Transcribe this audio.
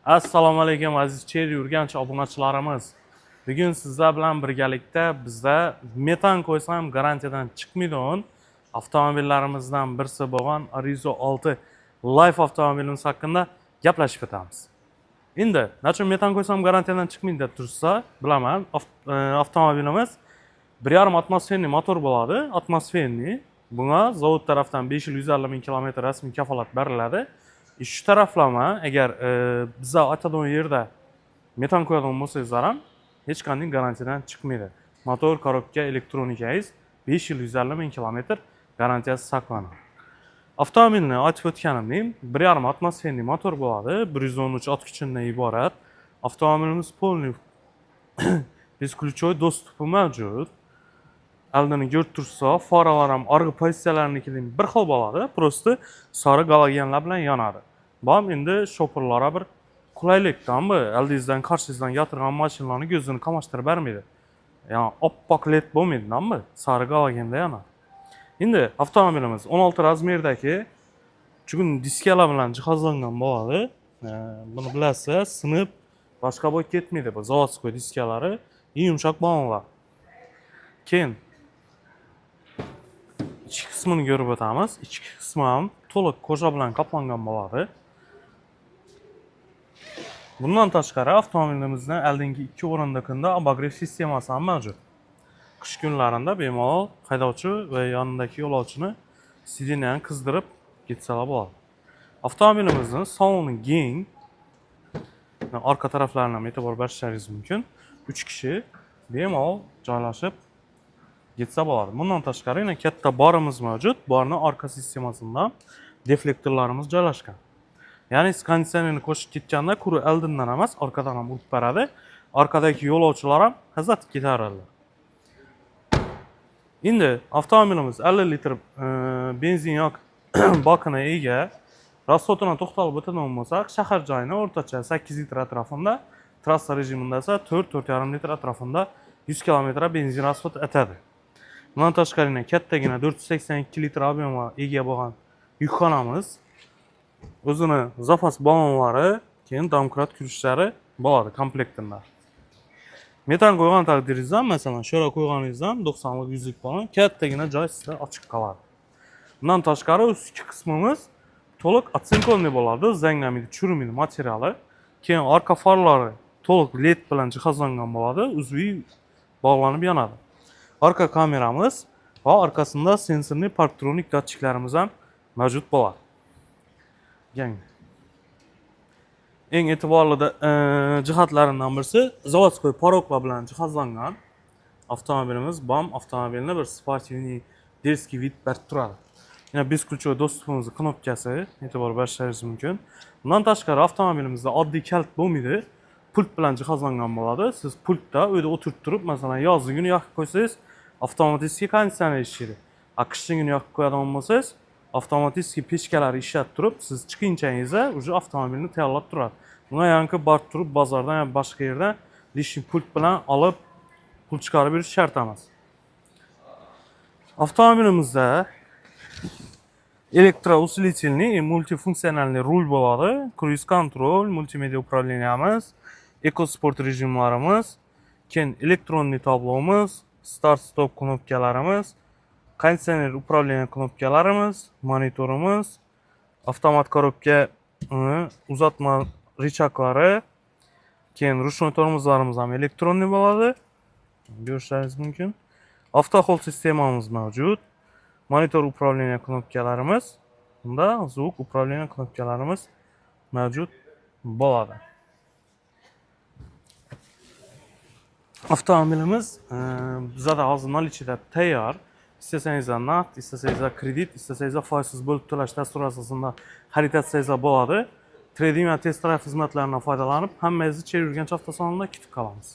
Assalomu alaykum, aziz Chery Urganch obunachilarimiz. Bugun sizlar bilan birgalikda bizda metan qo'ysa ham garantiyadan chiqmaydigan avtomobillarimizdan birisi bo'lgan Arrizo 6 Life avtomobilimiz haqida gaplashib o'tamiz. Endi, nachun metan qo'ysam garantiyadan chiqmaydi deb tursa, bilaman, avtomobilimiz 1,5 атмосферный motor bo'ladi, атмосферный. Bunga zavod tarafdan 5 yil 150 ming kilometr rasmiy kafolat beriladi. Shu taraflama agar biza aytadigan yerda metan qo'yadigan bo'lsangizlar ham hech qanday garantiyadan chiqmaydi. Motor, korobka, elektronikangiz 5 yil 150 ming kilometr garantiyasi saqlanadi. Avtomobilni aytib o'tganimdek, 1,5 атмосферный motor bo'ladi, 113 ot kuchidan iborat. Avtomobilimiz полный бесключевой доступ i mavjud. Oldini ko'rib tursa, faralar ham orqa pozitsiyalarnikidan bir xil bo'ladi, просто sariq galogenlar bilan yonadi. Bu ham endi shofyorlarga bir qulaylikdanmi? Oldingizdan, qarshingizdan yotirgan mashinalarni ko'zini qamashtirib bermaydi. Ya'ni oppoq led bo'lmaydi, sariq galogenda yonadi. Endi avtomobilimiz 16 размер dagi чугун diskalar bilan jihozlangan bo'ladi. Buni bilasiz, sinib boshqa bo'lib ketmaydi bu заводской diskalari, yumshoq balonlar. Keyin ichki qismini ko'rib o'tamiz. Ichki qismi ham to'liq кожа bilan qoplangan bo'ladi. Bundan tashqari avtomobilimizning oldingi ikki o'rindiqida обогрев sistemasi ham mavjud. Qish kunlarida bemalol haydovchi va yonidagi yo'lovchini сиденья ni qizdirib ketsalar bo'ladi. Avtomobilimizning saloni keng. Orqa taraflarini ham e'tibor berishlaringiz mumkin. 3 kishi bemalol joylashib ketsa bo'ladi. Bundan tashqari yana katta barimiz mavjud. Barni orqa sistemasida deflektorlarimiz joylashgan. Ya'ni siz konditsionerni qo'shib ketganda quruq oldindan emas, orqadan ham urib beradi. Orqadagi yo'lovchilar ham hazat ketaveradilar. Endi avtomobilimiz 50 litr benzin yoki bakına ega. Расход ina to'xtalib o'tadigan bo'lsak, shahar joyini o'rtacha 8 litr atrofida, trassa rejimida esa 4-4,5 litr atrofida 100 kilometr benzin расход etadi. Bundan tashqari yana kattagina 482 litr объем ga ega bo'lgan yukxonamiz, o'zini zapas ballonlari, keyin domkrat ключ lari bo'ladi komplektida. Metan qo'ygan taqdiringizda, masalan, sho'ra qo'yganingizdan 90lik, 100lik ballon kattagina joy sizda ochiq qoladi. Bundan tashqari ustki qismimiz to'liq оцинкованный bo'ladi, zanglamaydi, churimaydi materiali. Keyin orqa farlari to'liq led bilan jihozlangan bo'ladi, uzviy bog'lanib yonadi. Orqa kameramiz va orqasida sensorli parktronik datchiklarimiz ham mavjud bo'ladi. Yangi. Eng e'tiborli jihatlaridan birisi заводской порог lar bilan jihozlangan avtomobilimiz. BAM avtomobilni bir спортивный, дерзкий вид berib turadi. Yana бесключевой доступ imizni knopkasi, e'tibor berishingiz mumkin. Bundan tashqari avtomobilimizda oddiy kalit bo'lmaydi. Pult bilan jihozlangan bo'ladi. Siz pultda uyda o'tirib turib, masalan, yozgi kuni yoqib qo'ysangiz, avtomatik konditsioner ishlaydi. А qishni kuni yoqib qo'yadigan bo'lsangiz, avtomatik pechkalari ishlatib turib, siz chiqinchangizda уже avtomobilni tayyorlab turadi. Bunga yangi borib turib bozordan yo boshqa yerdan лишний pult bilan olib pul chiqarib yurish shart emas. Avtomobilimizda электроусилительный и мультифункциональный rul bo'ladi. Круиз контроль, multimedia управления miz, Eco Sport rejimlarimiz, keyin электронный tablomiz, start stop knopkalarimiz, konditsioner управление knopkalarimiz, monitorimiz, avtomat korobka uzatma рычаг lari, keyin ручной tormozlarimiz ham электронный bo'ladi. Ko'rishlaringiz mumkin. Avto hold sistemamiz mavjud. Monitor управление knopkalarimiz, bunda звук управление knopkalarimiz mavjud bo'ladi. Avtomobilimiz bizada hozir наличие da tayyor. Istasangizlar naqd, istasangizlar kredit, istasangizlar foizsiz bo'lib to'lash dasturi asosida xarid etsangizlar bo'ladi. Trading va test drive xizmatlaridan foydalanib, hammangizni Chery Urganch avtosalonida kutib qolamiz.